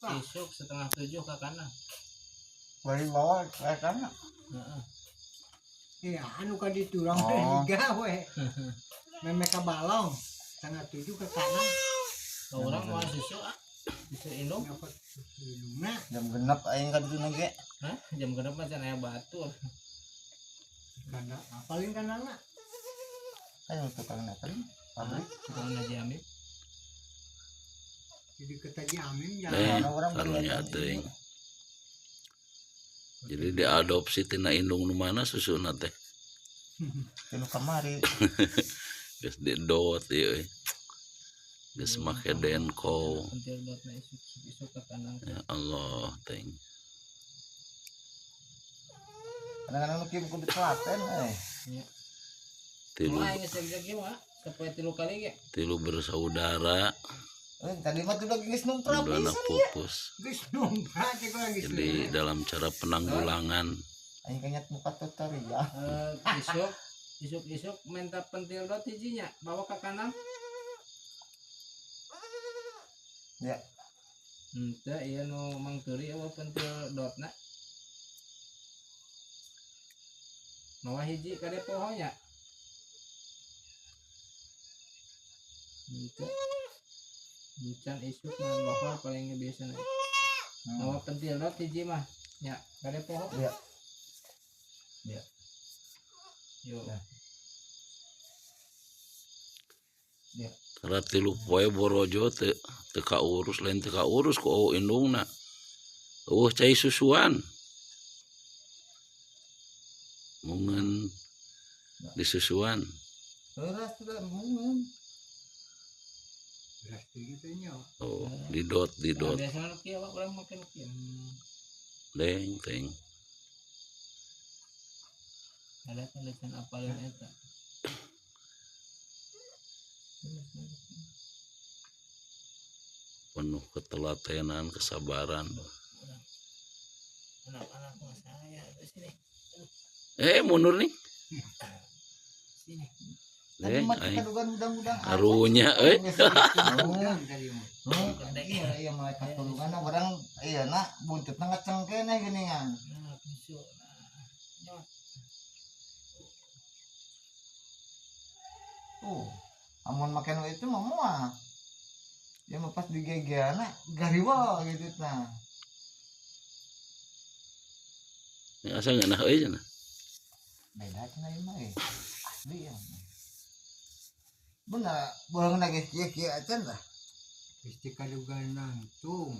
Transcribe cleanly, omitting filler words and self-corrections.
Isuk 6:30 ke kanan. Bari bawa ke kanan. Heeh. Iya, anu ka ditu urang teh gawe. Meme ka balong 6:30 ke kanan. Urang moal susu ah. Susu indung. Jam 6 aing ka ditu ge. Hah? Jam 6 mah can aya batur. Kandang paling kandangna. Ayo tukang paling pabrik tukang Haji Amin. Jadi ke Haji Amin jangan orang karunya teuing. Jadi diadopsi tina indung nu mana susuna teh? Tinu kamari. Geus didot ieu euy. Geus make denko. Ya Allah teuing. Kadang-kadang nu kieu kudu telaten euy. Tilu. Tilu kali ge. Tilu bersaudara. Tadi mah tuh geus numpra pisan pupus. Geus numpra teh geus. Jadi dalam cara penanggulangan aing kayaknya muka tutorial. Isuk minta pentil dot hijinya bawa ke kanan. Ya. Henteu ieu nu Mang Turi eueuh pentil dotna. Mawa hiji kade poho nya. Henteu. Encan isuk mah lokal paling biasa. Mawa pentil dot hiji mah nya kade poho. Ya. Ya. Yo. Ya. Tara tilu poe borojo teu teu kaurus lain teu kaurus ku indungna. Eueuh cai susuan. Mungeun disusuan. Beras sudah mungeun. Beras teh nya. Oh, didot didot. Biasana nu kieu urang make nu kieu. Deng teng. Ada tulisan apalin eta. Penuh ketelatenan, kesabaran. Anak-anak saya di sini. Mundur nih. Sini. Tadi mah kadugan udang-udang. Karunya euy. Iya, iya malaikat tulungan urang ieu na buntutna ngacengkeun geuningan. Nah, susu. Nah. Tuh, amun make nu itu mah moal. Ya mah pas digegeana gariwal gitu nah. Ya asa ngeunah euy cenah. Beda cenah ieu mah euy. Asli ya. Bener, bohong geus kieu-kieu acan lah. Geus dikadugan nangtung.